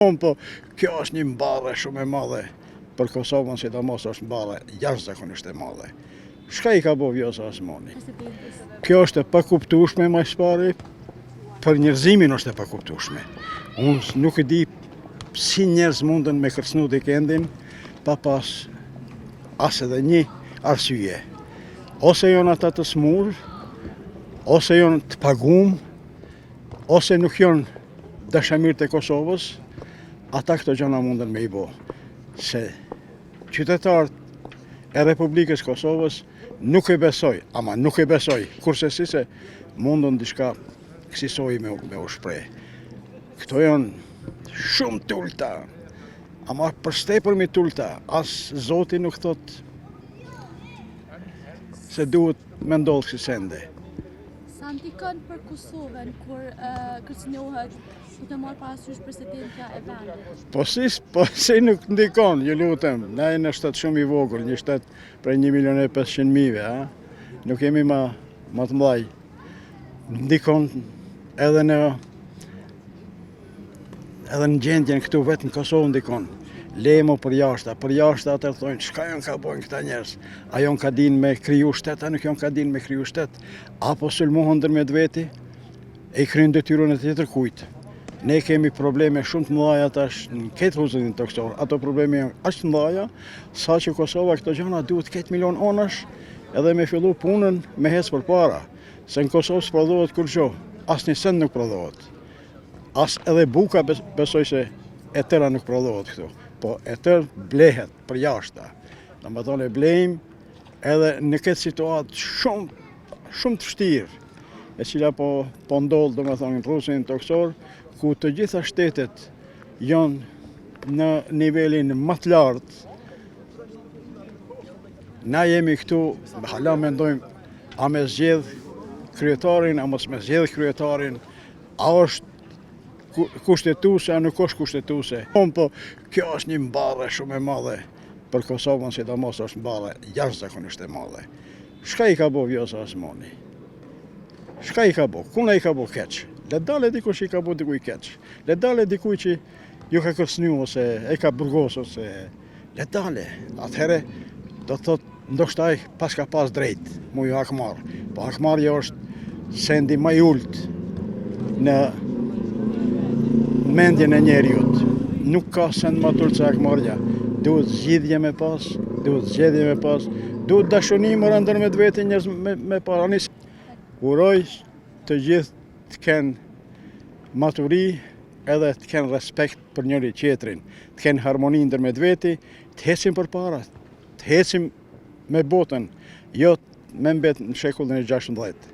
Po, kjo është një barrë shumë e madhe për Kosovën, sidomos është barrë jashtëzakonisht e madhe. Çka i ka bo Vjosa Osmani? Kjo është e pakuptueshme ma s'pari, për njerëzimin është e pakuptueshme. Unë nuk e di si njerëz mundën me kërcnu dikendin, pa pas as edhe një arsye. Ose janë ata të smurë, ose janë të pagum, ose nuk janë dashamirë të Kosovës, ata këto gjana mundën me i bo. Se qytetarët e Republikës Kosovës nuk e besoj, ama nuk e besoj, kurrsesi se mundën diçka kësisoj me, me u shpreh. Këto janë shumë t'ulta, ama për s'tepërmi t'ulta, as Zoti nuk thot se duhet me ndodhë kësi sende. Sa ndikon për Kosovën kur kërcënohet duke marrë parasysh presidentja e vendit? Po si, po si nuk ndikon, ju lutem, na jemi një shtet shumë i vogël, një shtet prej 1 milion e 500 mijëve, a? Nuk jemi ma, ma të mdhaj. Ndikon edhe në Edhe në gjendjen këtu vetë në Kosovë ndikon. Le mo përjashta, përjashta ata thonë, çka janë ka bojnë këta njerëz? A janë ka dinë me kriju shtet, a nuk janë ka dinë me kriju shtet? Apo sulmohen ndërmjet veti, e i kryjnë detyrën e tjetërkujt. Ne kemi probleme shumë të mëdha tash në këtë rruzullin tokësor. Ato probleme janë aq të mëdha sa që Kosova këto gjëra duhet këtë me i lon anash edhe me fillu punën me hec përpara. Se në Kosovë s'prodhohet kurgjo, asnjë send nuk prodhohet. As edhe buka besoj se e tëra nuk prodhohet këtu, po e tërë blehet përjashta. Domethonë e blejmë edhe në këtë situatë shumë, shumë të vështirë, e cila po, po ndodh, domethonë, në rruzullin tokësor, ku të gjitha shtetet janë në nivelin më të lartë, na jemi këtu, hala mendojmë, a me zgjedh kryetarin, a mos me zgjedh kryetarin, A është kushtetuese, a nuk është kushtetuese? Po, kjo është një barrë shumë e madhe për Kosovën, sidomos është barrë jashtëzakonisht e madhe. Çka i ka bo Vjosa Osmani? Çka i ka bo? Kuna i ka bo keq? Le dale dikush i ka bo dikuj keq. Le dale dikuj që ju ka kërcnu ose e ka burgos ose Le dale, atëherë do të thotë ndoshta ai paska pas drejt, mu ju hakmarr. Po hakmarrja është sendi më i ulët në mendjen e njeriut. Nuk ka send më të ulët se hakmarrja. Duhet zgjidhje me pas, duhet zgjedhje me pas, duhet dashuni më ndërmjet veti njerëz me, me para. Uroj të gjithë të kenë maturi edhe të kenë respekt për njëri tjetrin, të kenë harmoni ndërmjet veti, të ecim përpara, të ecim me botën, jo me mbet në shekullin e 16.